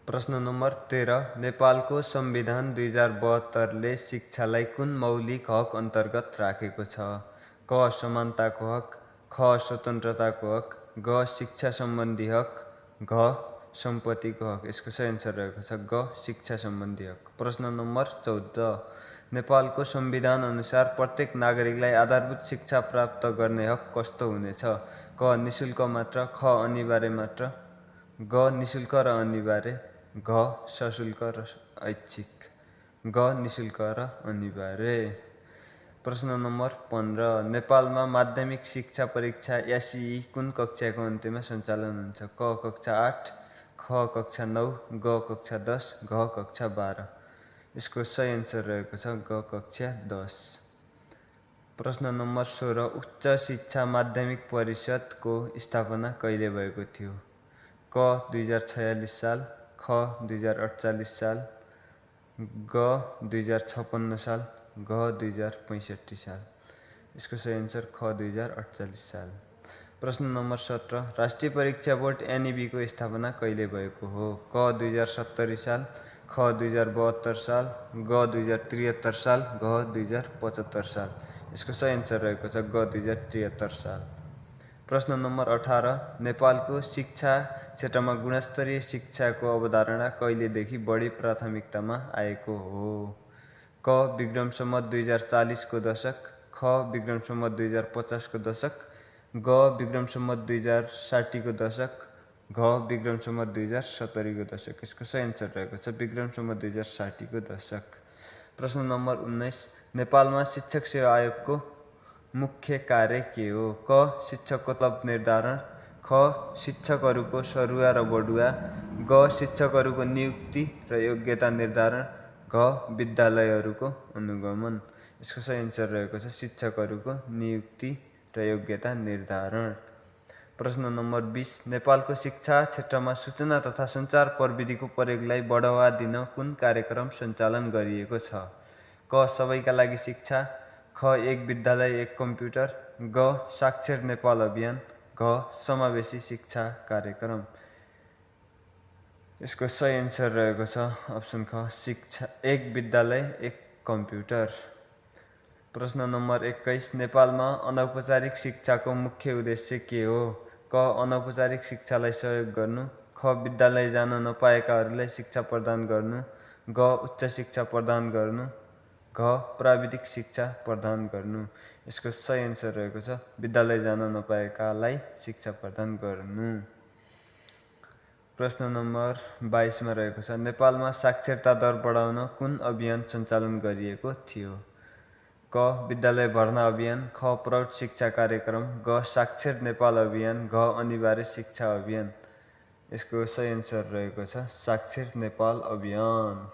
प्रश्न नम्बर 13 नेपालको संविधान 2072ले शिक्षालाई कुन मौलिक हक अन्तर्गत राखेको छ? क. समानताको हक, ख. स्वतन्त्रताको हक, ग. शिक्षा सम्बन्धी हक, घ. सम्पत्तिको हक। यसको सही आन्सर रहेको छ ग. शिक्षा सम्बन्धी हक। प्रश्न नम्बर 14 नेपालको संविधान अनुसार प्रत्येक नागरिकलाई आधारभूत शिक्षा प्राप्त गर्ने हक कस्तो हुनेछ? क. निशुल्क मात्र, ख. अनिवार्य मात्र, ग. निशुल्क र अनिवार्य, घ. सशुल्क र ऐच्छिक। ग. निशुल्क र अनिवार्य। प्रश्न नम्बर 15 नेपालमा माध्यमिक शिक्षा परीक्षा एसई कुन कक्षाको अन्त्यमा सञ्चालन हुन्छ? क. कक्षा 8, ख. कक्षा 9, ग. कक्षा 10, घ. कक्षा 12। यसको सही आन्सर रहेको छ ग. कक्षा 10। प्रश्न नम्बर 16 उच्च शिक्षा माध्यमिक परिषदको स्थापना कहिले भएको थियो? क. 2046 साल, ख. 2048 साल, ग. 2056 साल, घ. 2065 साल। यसको सही आन्सर ख. 2048 साल। प्रश्न नम्बर 17 राष्ट्रिय परीक्षा बोर्ड एनईबी को स्थापना कहिले भएको हो? क. 2070 साल, ख. 2072 साल, ग. 2073 साल, घ. 2075 साल। यसको सही आन्सर रहेको छ ग. 2073 साल। प्रश्न नम्बर 18 नेपालको शिक्षा क्षेत्रमा गुणस्तरीय शिक्षाको अवधारणा कहिलेदेखि बढी प्राथमिकतामा आएको हो? क. विक्रम सम्वत 2040 को दशक, ख. विक्रम सम्वत 2050 को दशक, ग. विक्रम सम्वत 2060 को दशक, घ. विक्रम सम्वत 2070 को दशक। यसको सही आन्सर रहेको छ विक्रम सम्वत 2060 को दशक। प्रश्न नम्बर 19 नेपालमा शिक्षक सेवा आयोगको मुख्य कार्य के हो? क. शिक्षकको तलब निर्धारण, ख. शिक्षकहरूको सरुवा र बढुवा, ग. शिक्षकहरूको नियुक्ति र योग्यता निर्धारण, घ. विद्यालयहरूको अनुगमन। यसको सही आन्सर रहेको छ शिक्षकहरूको नियुक्ति र योग्यता निर्धारण। प्रश्न नम्बर 20 नेपालको शिक्षा क्षेत्रमा सूचना तथा सञ्चार प्रविधिको प्रयोगलाई बढावा दिन कुन कार्यक्रम सञ्चालन गरिएको छ? क. सबैका लागि शिक्षा, ख. एक विद्यालय एक कम्प्युटर, ग. साक्षर नेपाल अभियान, घ. समावेशी शिक्षा कार्यक्रम। यसको सही आन्सर रहेको छ अप्सन ख. शिक्षा एक विद्यालय एक कम्प्युटर। प्रश्न नम्बर 21 नेपालमा अनौपचारिक शिक्षाको मुख्य उद्देश्य के हो? क. अनौपचारिक शिक्षालाई सहयोग गर्नु, ख. विद्यालय जान नपाएकाहरूलाई शिक्षा प्रदान गर्नु, ग. उच्च शिक्षा प्रदान गर्नु, घ. प्राविधिक शिक्षा प्रदान गर्नु। यसको सही आन्सर रहेको छ विद्यालय जान नपाएकालाई शिक्षा प्रदान गर्नु। प्रश्न नम्बर 22 मा रहेको छ नेपालमा साक्षरता दर बढाउन कुन अभियान सञ्चालन गरिएको थियो? क. विद्यालय भर्ना अभियान, ख. प्रौढ शिक्षा कार्यक्रम, ग. साक्षर नेपाल अभियान, घ. अनिवार्य शिक्षा अभियान। यसको सही आन्सर रहेको छ साक्षर नेपाल अभियान।